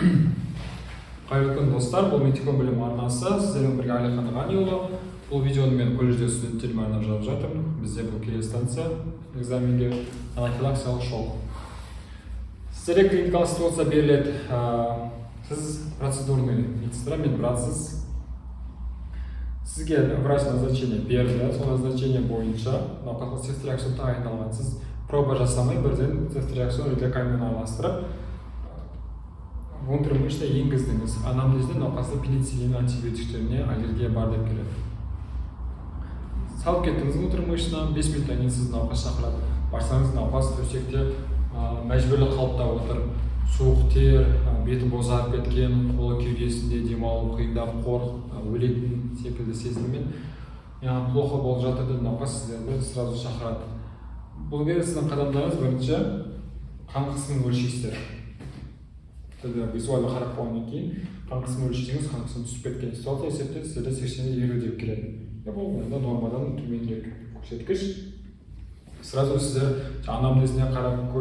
Қайырлы күн, достар! Бұл Медикон білім арнасы, сіздермен бірге Әлихан Ғаниұлы. Бұл видеоны мен колледжде студенттеріме арнап жазып жатырмын. Бізде бұл келесі станция экзаменге анафилаксиялық шок. Сіздерге клиникалық ситуация беріледі. Сіз процедурный медсестра, медбратсыз. Сізге врач назначение берді. Сол назначение бойынша науқасқа цефтриаксон тағайындалған. Сіз проба жасамай, бірден цефтриаксон лидокаинмен араластырып, внутримышечно енгіздіңіз. Анамнезде науқаста пенициллин антибиотиктеріне аллергия бар деп келеді. Салып кеттіңіз внутримышечно. 5 минуттан кейін сізді науқас шақырады. Барсаңыз, науқас төсекте мәжбүрлі қалыпта отыр: суық тер, беті бозарып кеткен, қолы кеудесінде, демалу қиындап, қорқып, өлетін секілді сезіммен, «Маған плохо болып жатыр» деп науқас сіздерді сразу шақырады. Бұл кезде сіздің қадамдарыңыз: бірінші, қан қысымын өлшейсіздер. Тілді визуально қарап болғаннан кейін қан қысымын өлшесеңіз, қан қысымы түсіп кеткен ситуация есептеп, сіздерде 80-елу деп келеді. Бұл енді нормадан төменірек көрсеткіш. Сразу сіздер анамнезіне қарап,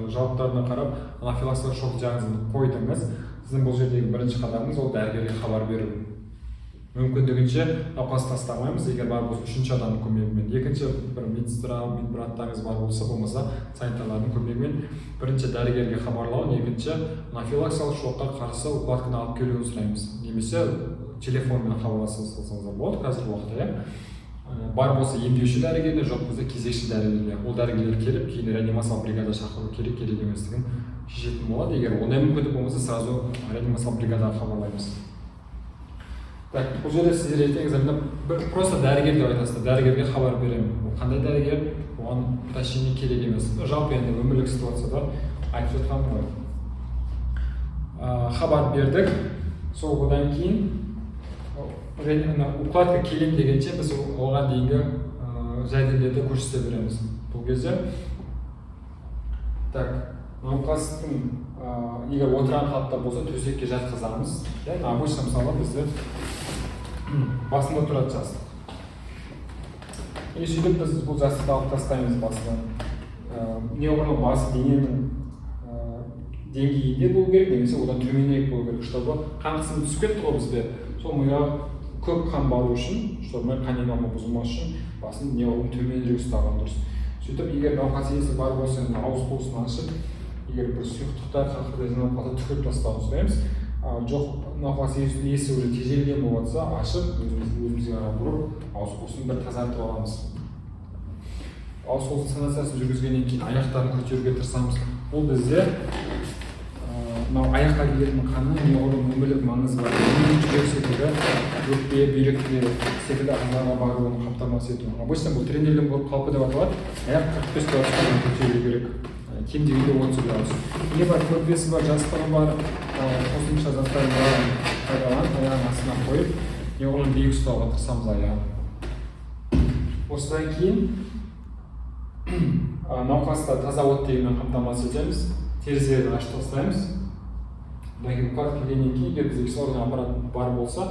жалобаларына қарап, анафилаксиялық шок диагнозын қойдыңыз. Сіздің бұл жердегі бірінші қадамыңыз — ол дәрігерге хабар беру. Мүмкіндігінше науқасты тастамаймыз, егер бар болса, үшінші адамның көмегімен, екінші бір медсестра, медбраттарыңыз бар болса, болмаса санитарлардың көмегімен бірінші дәрігерге хабарлауын, екінші, анафилаксиялық шокқа қарсы укладканы алып келуін сұраймыз немесе телефонмен хабарласа салсаңыздар болады қазіргі уақытта, иә. Бар болса, емдеуші дәрігеріне, жоқ болса, кезекші дәрігерге. Ол дәрігерлер келіп, кейін реанимациялық бригада шақыру керек, керек еместігін шешетін болады. Егер ондай мүмкіндік болмаса, сразу реанимациялық бригадаға хабарлаймыз. Так, бұл жерде сіздер ертең экзаменде бір просто «дәрігер» деп айтасыздар, «дәрігерге хабар беремін». Ол қандай дәрігер, оған уточнение керек емес. Жалпы енді өмірлік ситуацияда айтып жатқаным ғой. Хабар бердік. Сол одан кейін ана укладка келем дегенше, біз оған дейінгі жәрдемдерді көрсете береміз. Бұл кезде, так, науқастың егер отырған қалыпта болса, төсекке жатқызамыз, иә. Обычно, мысалы, бізде басында тұрады жастық, и сөйтіп біз бұл жастықты алып тастаймыз басынан. Неғұрлым басы дененің деңгейінде болу керек немесе одан төменірек болу керек, чтобы қан қысымы түсіп кетті ғой бізде, сол миға көп қан бару үшін, чтобы қан айналымы бұзылмас үшін басын неғұрлым төменірек ұстаған дұрыс. Сөйтіп, егер науқас есі бар болса, енді ауыз қуысын ашып, егер бір сұйықтықтар қақырда жиналып қалса, түкіріп тастауын сұраймыз. Ал жоқ, науқас есі уже тежелген болып жатса, ашып, өзімізге қарай бұрып, ауыз қуысын бір тазартып аламыз. Ауыз қуыстың санациясын жүргізгеннен кейін аяқтарын көтеруге тырысамыз. Бұл бізде мынау аяққа келетін қанның неғұрлым өмірлік маңызы бар, ми, жүрек секілді, өкпе, бүйрек секілді ағзаларға баруын қамтамасыз ету. Обычно бұл Тренделенбург қалпы деп аталады. Аяқ 45 градусқа дейін көтерілу керек, кем дегенде 30 градус. Не бар, көрпесі бар, жастығы бар, қосымша заттардың бәрін пайдаланып, аяғын астына қойып, неғұрлым биік ұстауға тырысамыз аяғын. Осыдан кейін науқасты таза оттегімен қамтамасыз етеміз, терезелерін ашып тастаймыз. Одан кейін укладка келгеннен кейін, егер бізде кислородный аппарат бар болса,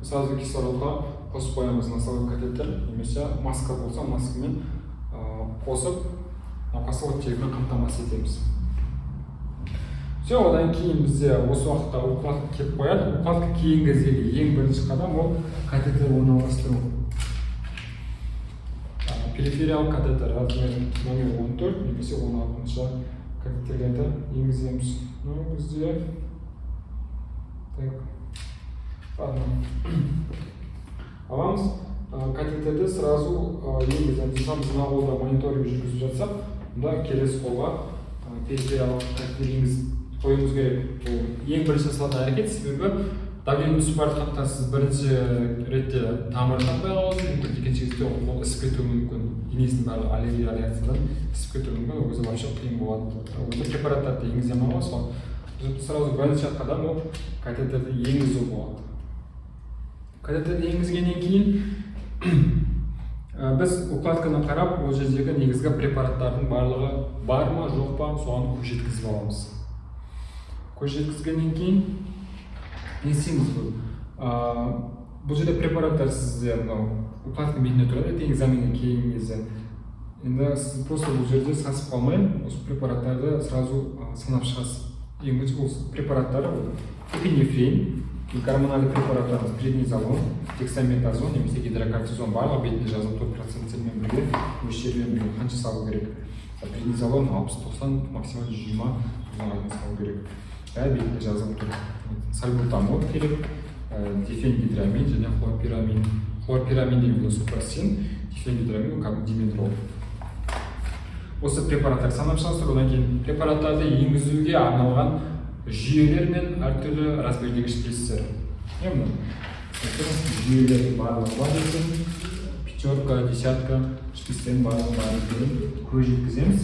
сразу кислородқа қосып қоямыз, носовой катетер немесе маска болса, маскамен қосып, науқасты оттегімен қамтамасыз етеміз. Все, одан кейін бізде осы уақытта укладка келіп қояды. Укладка келген кездегі ең бірінші қадам — ол катетер орналастыру. Перифериялық катетер размер номер 14 немесе 16-шы катетерлерді енгіземіз. Ну, бізде, так, ладно, аламыз. Катетерді сразу енгіземіз. Мысалы, біз мына қолда мониторинг жүргізіп жатсақ, онда келесі қолға перифериялық катетер енгізіп қоюымыз керек. Бұл ең бірінші жасалатын әрекет, себебі давление түсіп бара жатқанда сіз бірінші ретте тамыры таппай қалуыңыз мүмкін, екінші кезде ол қол ісіп кетуі мүмкін, денесінің барлығы аллергия реакциядан ісіп кетуі мүмкін. Ол кезде вообще қиын болады, ол кезде препараттарды енгізе алмай қаласыз. Сол сразу бірінші қадам ол катетерді енгізу болады. Катетерді енгізгеннен кейін біз укладканы қарап, ол жердегі негізгі препараттардың барлығы бар ма, жоқ па, соған көз жеткізіп аламыз. Көз жеткізгеннен кейін не істейміз? Бұл бұл жерде препараттар сізде мынау укладка бетінде тұрады. Ертең экзаменге келген кезде енді сіз просто бұл жерде сасып қалмай, осы препараттарды сразу санап шығасыз. Енгізу ол препараттары: ол эпинефрин, гормоналды препараттарымыз преднизолон, дексаметазон немесе гидрокортизон. Барлығы бетінде жазылып тұр, проценттермен бірге, мөлшерімен бірге, қанша салу керек. Мысалы, преднизолон 60-90, максимально 120 дейін салу керек, бәрі бетінде жазылып тұр. Сальбутамол керек, дифенгидрамин және хлорпирамин. Хлорпирамин деген бұл супрастин, дифенгидрамин ол кәдімгі димедрол. Осы препараттар санап шығасыздар. Одан кейін препараттарды енгізуге арналған жүйелер мен әртүрлі размердегі шприцтер. Иә, мына жүйелердің барлығы бар екен, пятерка, десятка шприцтердің барлығы бар екенін көз жеткіземіз.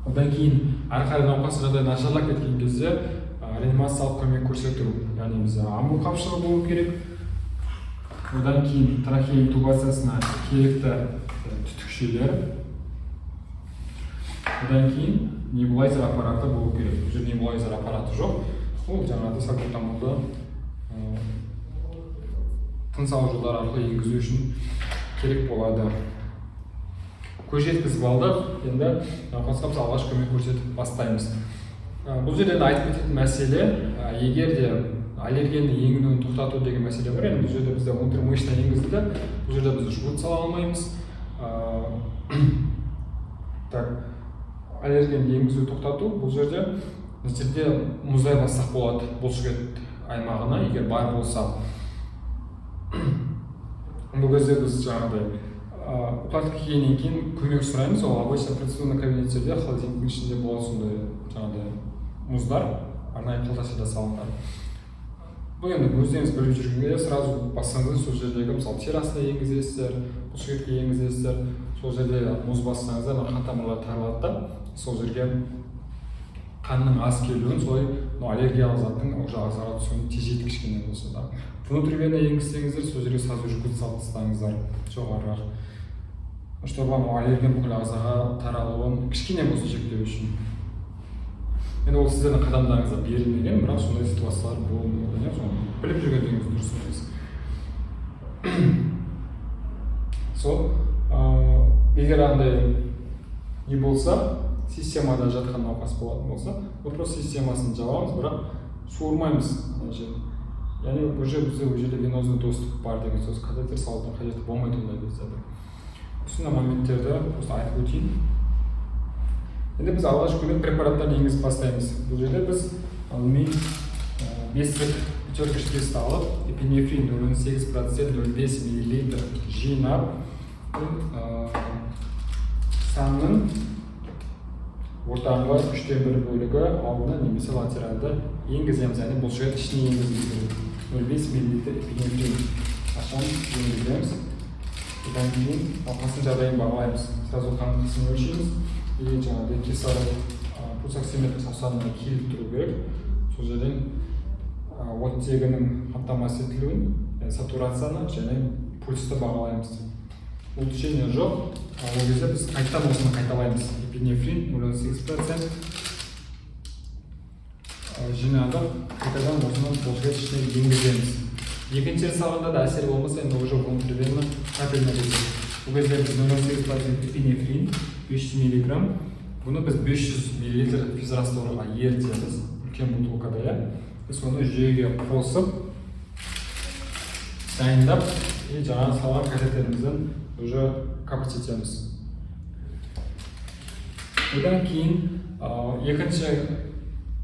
Одан кейін әрі қарай науқастың жағдайы нашарлап кеткен кезде реанимациялық көмек көрсету, яғни бізде амбу қапшығы болу керек. Одан кейін трахея интубациясына керекті түтікшелер. Одан кейін небулайзер аппараты болу керек. Бұл жерде небулайзер аппараты жоқ. Ол жаңағыдай сальбутамолды тыныс алу жолдары арқылы енгізу үшін керек болады. Көз жеткізіп алдық, енді науқасқа біз алғаш көмек көрсетіп бастаймыз. Бұл жерде енді айтып кететін мәселе, егер де аллергенді енгізуін тоқтату деген мәселе бар. Енді бұл жерде бізде внутримышечно енгізілді, бұл жерде біз жгут сала алмаймыз. Так, аллергенді енгізу тоқтату, бұл жерде біздерде мұздай бассақ болады бұлшықет аймағына, егер бар болса. Бұл кезде біз жаңағыдай укладка кигеннен кейін көмек сұраймыз. Ол обычно процедурный кабинеттерде, холодильниктің ішінде болады сондай жаңағыдай мұздар, арнайы қалташада салынған. Бұл енді өздеріңіз біліп жүргенге, сразу бассаңыздар, сол жердегі, мысалы, тері астына енгізесіздер, бұлшықетке енгізесіздер, сол жерде мұз бассаңыздар, ана қан тамырлары тарылады да, сол жерге қанның аз келуін, солай мынау аллергиялық заттың уже ағзаға түсуін тежейді кішкене болса да. Внутривенно енгізсеңіздер, сол жерге сразу жгут салып тастаңыздар жоғарырақ, чтобы анау аллерген бүкіл ағзаға таралуын кішкене болсын шектеу үшін. Енді ол сіздердің қадамдарыңызда берілмеген, бірақ сондай ситуациялар болуы мүмкін, иә. Соны біліп жүргендігіңіз дұрыс емес. Сол егер андай не болса, системада жатқан науқас болатын болса, ол просто системасын жабамыз, бірақ суырмаймыз ана жерін. Яғни уже бізде ол жерде венозный доступ бар деген сөз, катетер салудың қажеті болмайды ондай кезде. Осындай моменттерді просто айтып өтейін. Енді біз алғашқы көмек препараттарын енгізіп бастаймыз. Бұл жерде біз алдымен бестік, пятерка шприцті алып, эпинефрин 0,18%, 0,5 миллилитр жинап, бұл санның ортаңғы үштен бір бөлігі алдына немесе латеральды енгіземіз, яғни бұлшықет ішіне енгізуіміз керек. 0,5 миллилитр эпинефрин ашамыз, енгіземіз. Одан кейін науқастың жағдайын бағалаймыз, сразу қан қысымын өлшейміз и жаңағыдай кислород, пульсоксиметр саусағына киіліп тұру керек. Сол жерден оттегінің қамтамасыз етілуін, яғни сатурацияны және пульсті бағалаймыз. Улучшение жоқ, ол кезде біз қайтадан осыны қайталаймыз. Эпинефрин 0,18% жинадық, қайтадан осыны бұлшықет ішіне енгіземіз. Екінші рет салғанда да әсер болмаса, енді уже внутривенно капельно кетеді. Бұл кезде біз 0,18% эпинефрин 500 миллиграмм, бұны біз 500 миллилитр физрастворға ерітеміз үлкен бутылкада, иә. И соны жүйеге қосып дайындап и жаңағы салған катетерімізден уже капать етеміз. Одан кейін екінші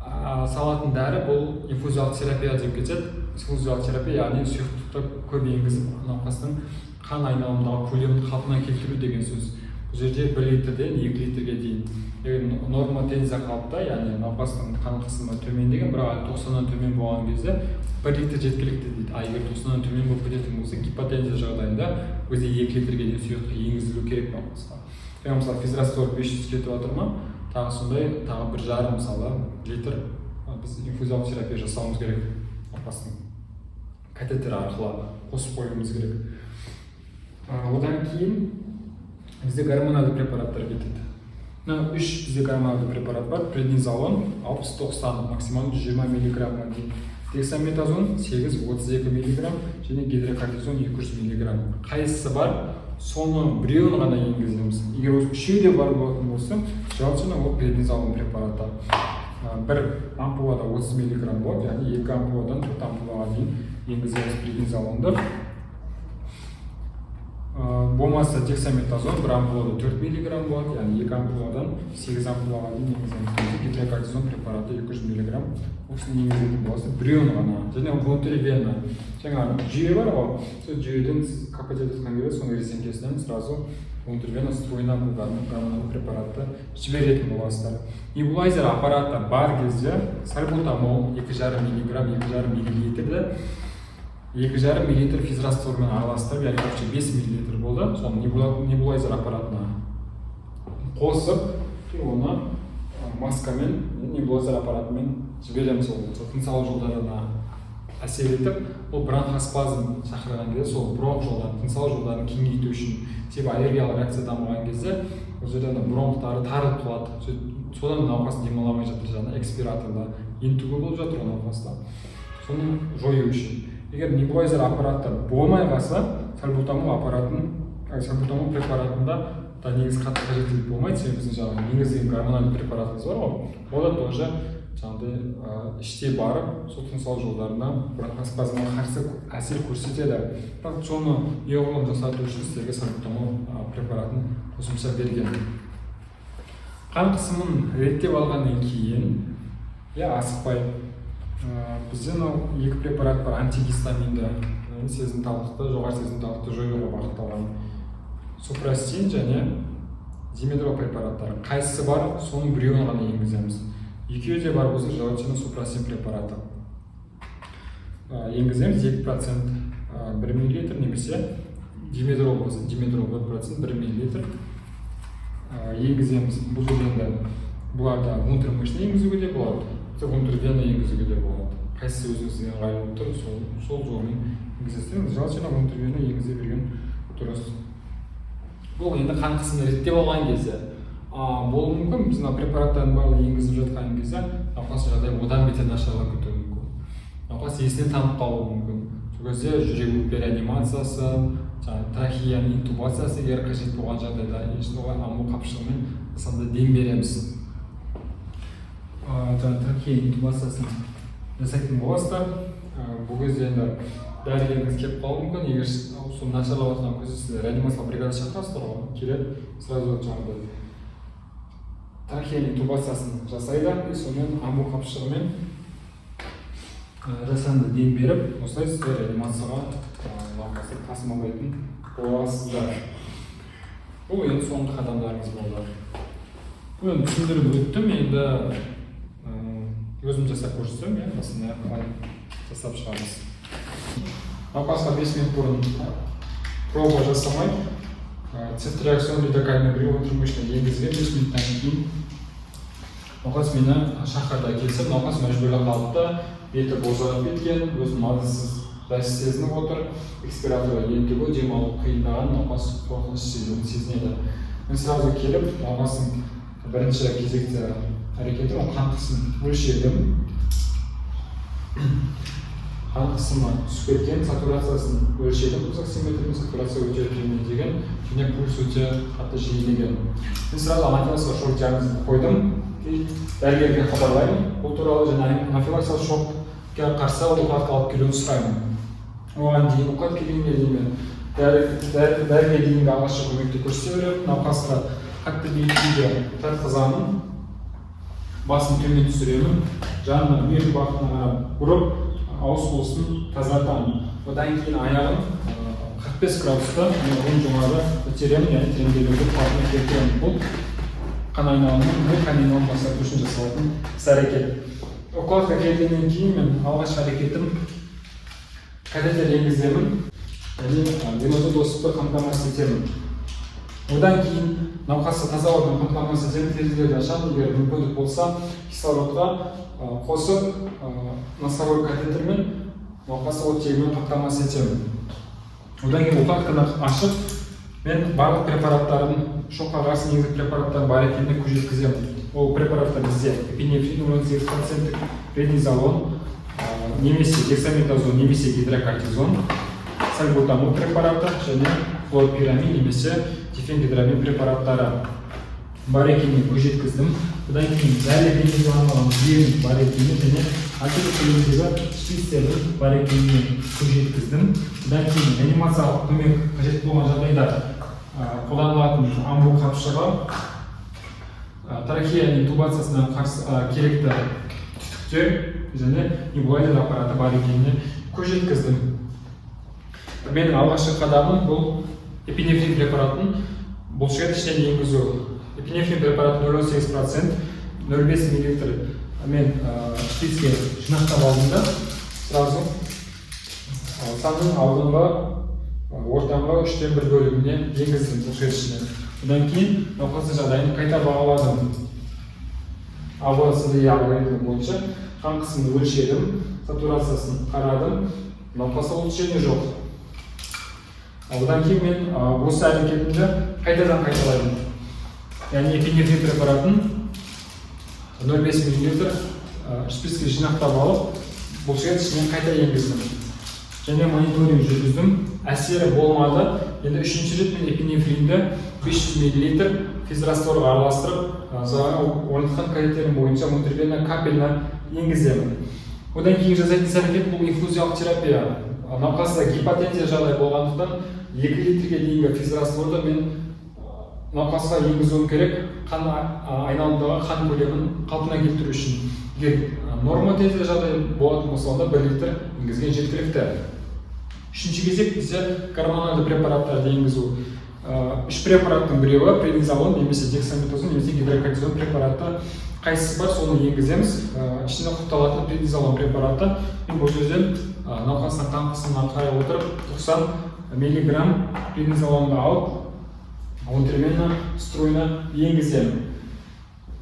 салатын дәрі, бұл инфузиялық терапия деп кетеді. Инфузиялық терапия, яғни сұйықтықты көп енгізіп, науқастың қан айналымындағы көлемін қалпына келтіру деген сөз. Бұл жерде 1 литрден 2 литрге дейін. Егер нормотензия қалыпта, яғни науқастың қан қысымы төмендеген, бірақ әлі 90-нан төмен болған кезде 1 литр жеткілікті дейді. А егер 90-нан төмен болып кететін болса, гипотензия жағдайында, ол кезде 2 литрге дейін сұйықтық енгізілу керек науқасқа. Яғни, мысалы, физраствор 500 кетіп жатыр ма, тағы сондай, тағы 1,5, мысалы, литр біз инфузиялық терапия жасауымыз керек, науқастың катетер арқылы қосып қоюымыз керек. Одан кейін бізде гормоналды препараттар кетеді. Мына үш бізде гормоналды препарат бар: преднизолон 60-90, максимально 120 миллиграммға дейін, дексаметазон 8-32 миллиграмм және гидрокортизон 200 миллиграмм. Қайсысы бар, соның біреуін ғана енгіземіз. Егер осы үшеуі де бар болатын болса, желательно ол преднизолон препараты. Бір ампулада 30 миллиграмм болады, яғни екі ампуладан төрт ампулаға дейін енгіземіз преднизолонды. Болмаса дексаметазон бір ампулада 4 миллиграмм болады, яғни екі ампуладан 8 ампулаға дейін енгіземіз. Гидрокортизон препараты 200 миллиграмм, осыны енгізетін боласыз, біреуін ғана. Және внутривенно, жаңағы жүйе бар ғой, сол жүйеден сіз капать етіп жатқан кезде, соның резеңкесінен сразу внутривенно струйно бұл гормоналды препаратты жіберетін боласыздар. Небулайзер аппараты бар кезде сальбутамол 2,5 миллиграмм, 2,5 миллилитрді 2,5 миллилитр физраствормен араластырып, яғни общий 5 миллилитр болды, соны небулайзер аппаратына қосып и оны маскамен, небулайзер аппаратымен жібереміз. Ол сол тыныс алу жолдарына әсер етіп, ол бронхоспазм шақырған кезде, сол бронх жолдарын, тыныс алу жолдарын кеңейту үшін. Себебі аллергиялық реакция дамыған кезде ол жерде ана бронхтары тарылып қалады, сөйтіп содан науқас демала алмай жатыр, жаңағы экспираторда ентігу болып жатыр ғой науқаста, соны жою үшін. Егер небулайзер аппараты болмай қалса, сальбутамол аппаратын, сальбутамол препаратында да негізі қатты қажеттілік болмайды, себебі біздің жаңағы енгізген гормоналды препаратымыз бар ғой, ол да тоже жаңағыдай іште барып, сол тыныс алу жолдарына бронхоспазмға қарсы әсер көрсетеді. Бірақ соны неғұрлым жақсарту үшін сіздерге сальбутамол препаратын қосымша берген. Қан қысымын реттеп алғаннан кейін, иә, асықпай, бізде мынау екі препарат бар антигистаминді, яғни сезімталдықты, жоғары сезімталдықты жоюға бағытталған супрастин және димедрол препараттары. Қайсысы бар, соның біреуін ғана енгіземіз. Екеуі де бар болса, желательно супрастин препараты енгіземіз, 2%, 1 миллилитр, немесе димедрол болса, димедрол 1%, 1 миллилитр енгіземіз. Бұл жерде енді бұларды внутримышечно енгізуге де болады, внутривенно енгізуге де болады. Қайсысы өзіңізге ыңғайлы болып тұр, сол жолмен енгізесіздер. Желательно внутривенно енгізе берген дұрыс. Бұл енді қан қысымын реттеп алған кезде. Болуы мүмкін, біз мына препараттардың барлығын енгізіп жатқан кезде науқастың жағдайы одан бетер нашарлап кетуі мүмкін, науқас есінен танып қалуы мүмкін. Сол кезде жүрек өкпе реанимациясы, жаңағы трахеяның интубациясы, егер қажет болған жағдайда, оған амбу қапшығымен жасанды дем береміз. Жаңағы трахея интубациясын жасайтын боласыздар. Бұл кезде енді дәрігеріңіз келіп қалуы мүмкін. Егер сол нашарлап жатқан кезде сіздер реанимациялық бригада шақырасыздар ғой, келеді, сразу жаңағыдай трахеяның интубациясын жасайды и сонымен амбу қапшығымен жасанды дем беріп, осылай сіздер реанимацияға науқасты тасымалдайтын боласыздар. Бұл енді соңғы қадамдарыңыз болды. Бұл енді түсіндіріп өттім. Енді өзім жасап көрсетсем, иә, басынан аяқ қалай жасап шығамыз. Науқасқа 5 минут бұрын проба жасамай, цефтриаксон, лидокаинмен бірге внутримышечно енгізген. 5 минуттан кейін науқас мені шақырды. Келсем, науқас мәжбүрлі қалыпта, беті бозарып кеткен, өзін мазасыз, жайсыз сезініп отыр, экспираторда ентігу, дем алу қиындаған, науқас қорқыныш сезімін сезінеді. Мен сразу келіп, науқастың бірінші кезекте әрекеті ол қан қысымын өлшедім. Қан қысымы түсіп кеткен. Сатурациясын өлшедім пульсоксиметрмен, сатурация өте төмендеген және пульс өте қатты жиілеген. Мен сразу анафилаксиялық шок диагнозын қойдым и дәрігерге хабарлаймын бұл туралы және анафилаксиялық шокқа қарсы укладка алып келуін сұраймын. Оған дейін, укладка келгенге дейін, мен дәріге дейінгі алғашқы көмекті көрсете беремін. Науқасқа қатты биік күйде жатқызамын, басын төмен түсіремін, жанына бүйрек бағытына қарап бұрып, ауыз қуысын тазартамын. Одан кейін аяғын 45 градуста мен оң жоғары көтеремін, яғни Тренделенберг қалпына келтіремін. Бұл қан айналымын, ми қан айналымын жақсарту үшін жасалатын іс әрекет. Укладка келгеннен кейін мен алғашқы әрекетім катетер енгіземін және венозды доступты қамтамасыз етемін. Одан кейін науқасты таза ауамен қамтамасыз етемін, терезелерді ашамын, егер мүмкіндік болса, кислородқа қосып, носовой катетермен науқасты оттегімен қамтамасыз етемін. Одан кейін укладканы ашып, мен барлық препараттардың, шокқа қарсы негізгі препараттар бар екеніне көз жеткіземін. Ол препараттар бізде эпинефрин 0,8 проценттік, преднизолон немесе дексаметазон немесе гидрокортизон, сальбутамол препараты және хлорпирамин немесе дифенгидрамин препараттары. бар екеніне көз жеткіздім. Одан кейін дәрі арналған жүйенің бар екеніне және әртүрлі көлемдегі шприцтердің бар екеніне көз жеткіздім. Одан кейін реанимациялық көмек қажет болған жағдайда қолданылатын амбу қапшығы, трахея интубациясына қарсы керекті түтіктер және небулайзер аппараты бар екеніне көз жеткіздім. Менің алғашқы қадамым — бұл эпинефрин препаратын бұлшықет ішінен енгізу. Эпинефрин препараты 0,18%, 0,5 миллилитр мен шприцке жинақтап алдым да, сразу санның алдыңғы, ортаңғы үштен бір бөлігіне енгіздім бұлшықет ішіне. Одан кейін науқастың жағдайын қайта бағаладым. АВСД алгоритмі бойынша қан қысымын өлшедім, сатурациясын қарадым, науқаста улучшение жоқ. Одан кейін мен осы әрекетімді қайтадан қайталаймын, яғни эпинефрин препаратын 0,5 миллилитр шприцке жинақтап алып, бұлшықет ішіне қайта енгіздім және мониторинг жүргіздім. Әсері болмады. Енді үшінші рет мен эпинефринді 500 миллилитр физрастворға араластырып, орнатқан катетерім бойынша внутривенно капельно енгіземін. Одан кейін жасайтын іс әрекет — бұл инфузиялық терапия. Науқаста гипотензия жағдай болғандықтан, 2 литрге дейінгі физрастворды мен науқасқа енгізуім керек, қан айналымдағы қан көлемін қалпына келтіру үшін. Егер нормотензия жағдай болатын болса, онда 1 литр енгізген жеткілікті. Үшінші кезек бізде гормоналды препараттарды енгізу. Үш препараттың біреуі: преднизолон немесе дексаметазон немесе гидрокортизон препараты, қайсысы бар, соны енгіземіз. Ішінде құпталатын преднизолон препараты. Мен бұл жерден науқастың қан қысымына қарай отырып, 90 миллиграмм преднизолонды алып, внутривенно струйно енгіземін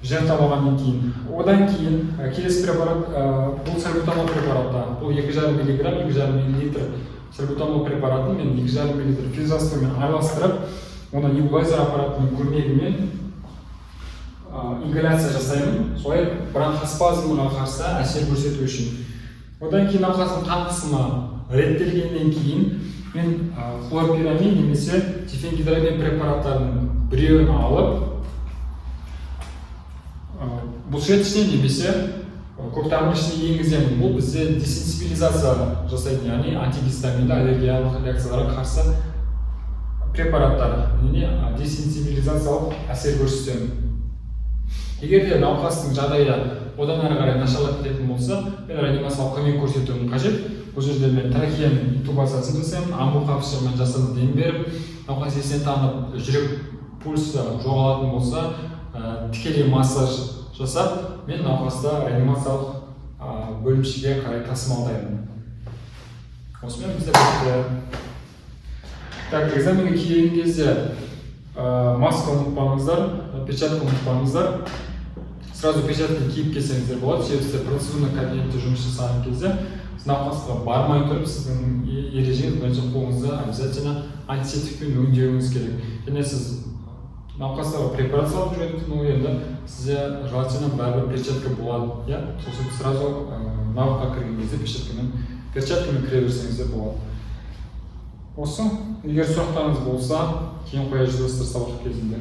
жинақтап алғаннан кейін. Одан кейін келесі препарат бұл сальбутамол препараты. Бұл 2,5 миллиграмм, 2,5 миллилитр сальбутамол препаратын мен 2,5 миллилитр физраствормен араластырып, оны небулайзер аппаратының көмегімен ингаляция жасаймын, солай бронхоспазмға қарсы әсер көрсету үшін. Одан кейін науқастың қан қысымы реттелгеннен кейін мен хлорпирамин немесе дифенгидрамин препараттарының біреуін алып, бұлшықет ішіне немесе көктамыр ішіне енгіземін. Бұл бізде десенсибилизация жасайтын, яғни антигистаминді аллергиялық реакцияларға қарсы препараттар, яғни десенсибилизациялық әсер көрсетемін. Егер де науқастың жағдайы одан әрі қарай нашарлап кететін болса, мен реанимациялық көмек көрсетуім қажет. Бұл жерде мен трахеяның интубациясын жасаймын, амбу қапшығымен жасанды дем беріп, науқас есінен танып, жүрек пульсы жоғалатын болса, тікелей массаж жасап, мен науқасты реанимациялық бөлімшеге қарай тасымалдаймын. Осымен бізде бітті. Так, экзаменге келген кезде маска ұмытпаңыздар, перчатка ұмытпаңыздар. Сразу перчатка киіп келсеңіздер болады, себебі сіздер процедурный кабинетте жұмыс жасаған кезде сіз науқасқа бармай тұрып, сіздің ережеңіз бойынша қолыңызды обязательно антисептикпен өңдеуіңіз керек. Және сіз науқастарға препарат салып жүреді, ну енді сізде желательно бәрібір перчатка болады, иә. Сол себепті сразу навыкқа кірген кезде перчаткамен кіре берсеңіздер болады. Осы, егер сұрақтарыңыз болса, кейін қоя жазасыздар сабақ кезінде.